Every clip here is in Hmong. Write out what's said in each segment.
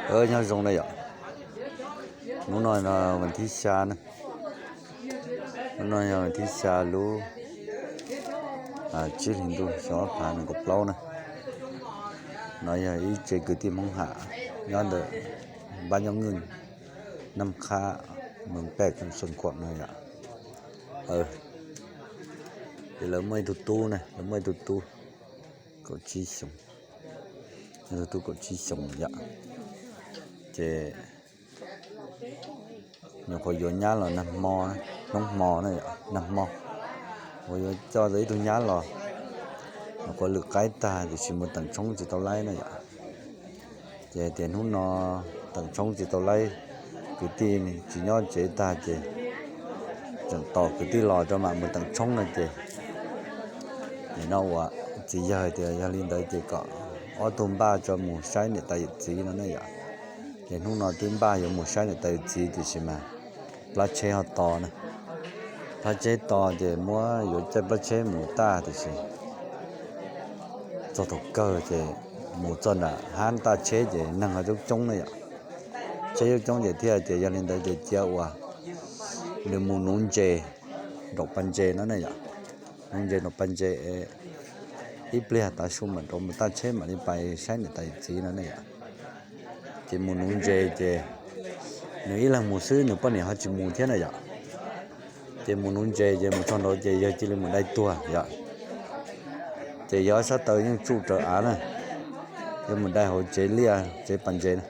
Nyob zoo na yom, hnub no vas thib xya na, hnub no yog vas thib xya lub tsib hlis ntuj xyoo ob phav nees nkaum plaub na. No yog ib tsev kwv tij Hmoob Ham nyob ntawm Npab Nyob Nwj, Naj Qhab, Moos Pej, Xeev Khuam no yom. Ces lawv muaj ib tug tub na, lawv muaj ib tug tub kaum tsib xyoos, ib tug tub kaum tsib xyoos yom. Ces nyuam qhuav yuav nyab los nag hmo, hnub hmo na yom, nag hmo uas yuav coj ib tug nyab los, nyuam qhuav lwm qaib tag tiam sis mus teem tshoob tsis tau laib na yom. Ces tias hnub no teem tshoob tsis tau laib, kwv tij tsis nyob tsev tag ces tseem tos kwv tij los rau mam mus teem tshoob no ces, nim no uas txiv yawg tias yog li ntawd ces kom ob tug npaj tso mus saib niam tais yawm txiv no ne yom. Ces hnub no twb npaj yuav mus saib niam tais yawm txiv tiam sis mas plab tsheb ho to na. Plab tsheb to ces muab yuav caij plab tsheb mus tag tiam sis txog thaum kawg ces mus txog nram hab ntaj tsheb ces neeg ho coob coob na yom. Tsheb coob coob ces thiaj tias yog li ntawd ces cia uas nws mus nuv ntses nraum pas ntses no ne yom. Nuv ntses nraum pas ntses, ib pliag tav su mam rov mus taj tsheb mam li pais saib niam tais yawm txiv no ne yom. Ces mus nuv ntses ces nws ib leeg mus xwb, nws poj niam ho tsis mus thiab na yom. Ces mus nuv ntses ces mus txog nraud ces yawg cia li mus dai tuag yom. Ces yawg ob sab taw yeej tsuj rawv av na, yawg mus dai hauv tsev liaj tsev pas ntses na.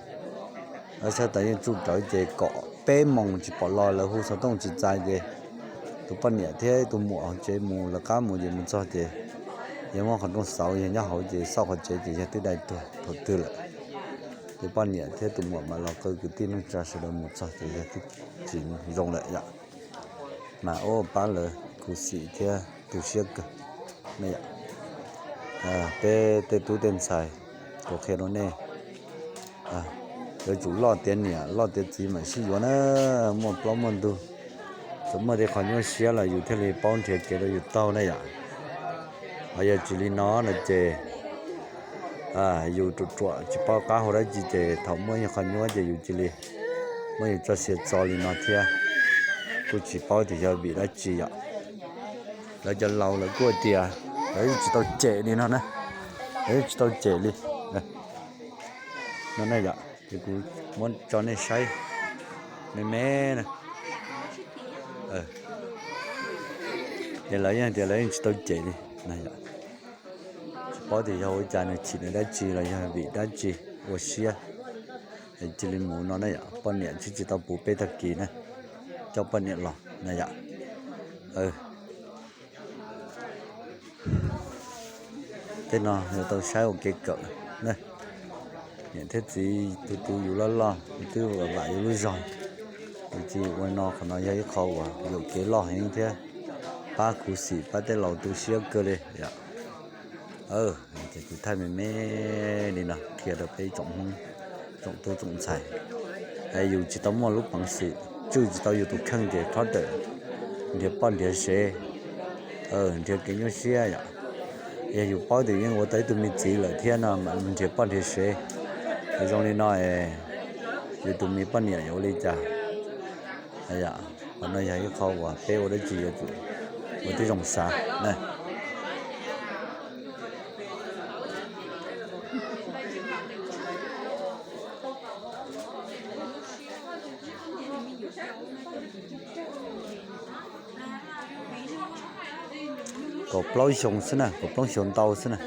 Ob sab taw yeej tsuj rawv ces kaum peb moos tsis pom los, lawv hu xov tooj tsis txais ces tus poj niam thiab tus muam hauv tsev mus lawv qab mus ces mus txog ces yawg muab qhov rooj xauv, yawg nyob hauv ces xauj qhov tsev ces yawg twb dai tuag thaum twg lawm. Ces poj niam thiab tus muam mam los qw kwv tij neej tsa sawv daws mus txog ces yawg twb tsis zoo lawm yom. Mas ua pab lawv khuv xim thiab tu siab kawg ne yom. Peb tej tub tej ntxhais, kuv qhia rau nej, yuav tsum loj tiav niam loj tiav txiv mam sib yuav na. Muaj plaub muaj ntug, tsuas muaj tej qhov nyuaj siab los yus thiaj li paub nrhiav kev rau yus taug na yom. Ho yog tsis li no no ces yus ruam ruam tsis paub qab hau dab tsi ces thaum muaj ib qho nyuaj ces yus cia li muab yus txoj sia txo li no thiab, kuj tsis paub tias yog vim dab tsi yom. Lawv cov laus lawv kuj tias lawv yeej tsis tau cem li no na, lawv yeej tsis tau cem li no na yom. Ces kuv muab tso nej saib me me na. Ces lawv yeej tias lawv yeej tsis tau cem li. Tsis paub tias yog ua cas nws chim nws dab tsi los yog vim dab tsi ua siab, cia li mus no na yom. Poj niam twb tsis tau puv peb tag kis na, coj poj niam los na yom. Tej no yuav tau saib ua kev kawm na. Niam thiab txiv tu tu yus loj loj, yus twb vam yus lub zog, yus cia li ua no, qhov no yog ib qho uas yuam kev loj heev thiab pab khuv xim pab tej laus tu siab kawg li yom. Ces kuv thaij me me li no qhia rau peb tsoom Hmoob, tsoom tub tsoom ntxhais, yus tsis tau muaj lub peev xwm, tswj tsis tau yus tus kheej ces txhob rawm nrhiav poj nrhiav sev, nrhiav kev nyuaj siab yom. Yog yus paub tias yeej ua tau ib tug me txiv lawm thiab no mas nrhiav poj nrhiav sev, zoo li no es yus tus me poj niam yuav ua li cas? Qhov no yog ib qho uas peb ua dab tsi yuav tsum ua tib zoo xav na. Kaum plaub xyoo xwb na, kaum plaub xyoo ntau xwb na.